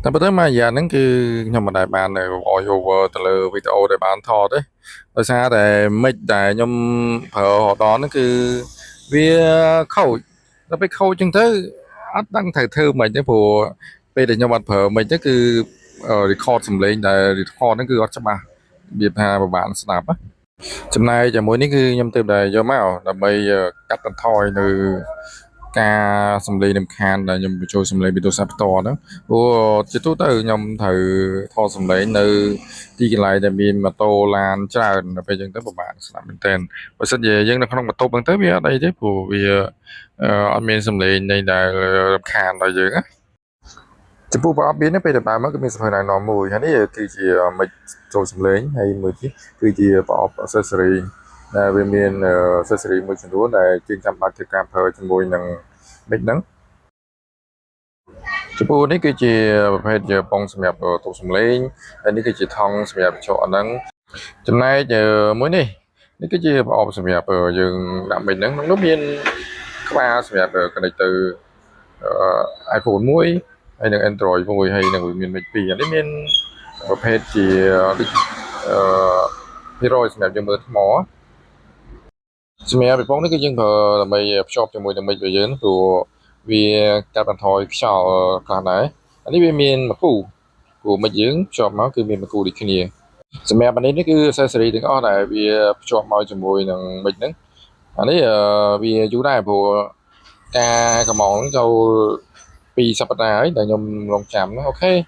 តែប៉ុន្តែមួយរយៈហ្នឹងគឺខ្ញុំមិនដែលបាន voice over ទៅលើវីដេអូដែលបានថតទេដោយសារតែ mic ដែលខ្ញុំប្រើរហូតដល់ហ្នឹងគឺវាខូចដល់ពេលខូចចឹងទៅអត់ដឹងត្រូវធ្វើមិនទេព្រោះពេលដែលខ្ញុំអត់ប្រើ mic ទៅគឺ record សំឡេងដែល record ហ្នឹងគឺអត់ច្បាស់របៀបថាពិបាកស្ដាប់ណាចំណែកជាមួយនេះគឺខ្ញុំទើបតែយកមកដើម្បីកាត់បន្ថយនៅការសំឡេងរំខានដែលខ្ញុំបញ្ចូលសំឡេងពីទូរស័ព្ទផ្ទាល់ហ្នឹងព្រោះជាទូទៅខ្ញុំត្រូវថតសំឡេងនៅទីកន្លែងដែលមានម៉ូតូឡានច្រើនដល់ពេលអញ្ចឹងទៅពិបាកស្ដាប់មែនទែនបើសិនជាយើងនៅក្នុងបន្ទប់ហ្នឹងទៅវាអត់អីទេព្រោះវាអត់មានសំឡេងនៃដែលរំខានដល់យើងណាចំពោះប្រអប់វានេះពេលដែលបើមកគឺមានសៀវភៅណែនាំមួយហើយនេះគឺជា mic ចូលសំឡេងហើយមួយទៀតគឺជាប្រអប់ accessory ដែលវាមាន accessory មួយចំនួនដែលជាងចាំបាច់ធ្វើការប្រើជាមួយនឹង mic ហ្នឹងចំពោះនេះគឺជាប្រភេទជាប៉ុងសម្រាប់ទប់សំឡេងហើយនេះគឺជាថង់សម្រាប់បញ្ចុះអាហ្នឹងចំណែកមួយនេះនេះគឺជាប្រអប់សម្រាប់យើងដាក់ mic ហ្នឹងក្នុងនោះមានក្បាលសម្រាប់ connect ទៅ iPhone មួយហើយនិង Android មួយហើយនឹងវាមាន mic ពីរអានេះមានប្រភេទជាដូចអឺភាគរយសម្រាប់យើងមើលថ្មសម្រាប់ពីប៉ុងនេះគឺយើងប្រើដើម្បីភ្ជាប់ជាមួយនឹង mic របស់យើងព្រោះវាកាត់បន្ថយខ្យល់ខ្លះដែរអានេះវាមានមួយគូព្រោះ mic យើងភ្ជាប់មកគឺមានមួយគូដូចគ្នាសម្រាប់អានេះនេះគឺ accessory ទាំងអស់ដែលវាភ្ជាប់មកជាមួយនឹង mic ហ្នឹងអានេះវាយូរដែរព្រោះការកម្មង់ចូល2សប្តាហ៍ហើយដែលខ្ញុំរងចាំហ្នឹង OK។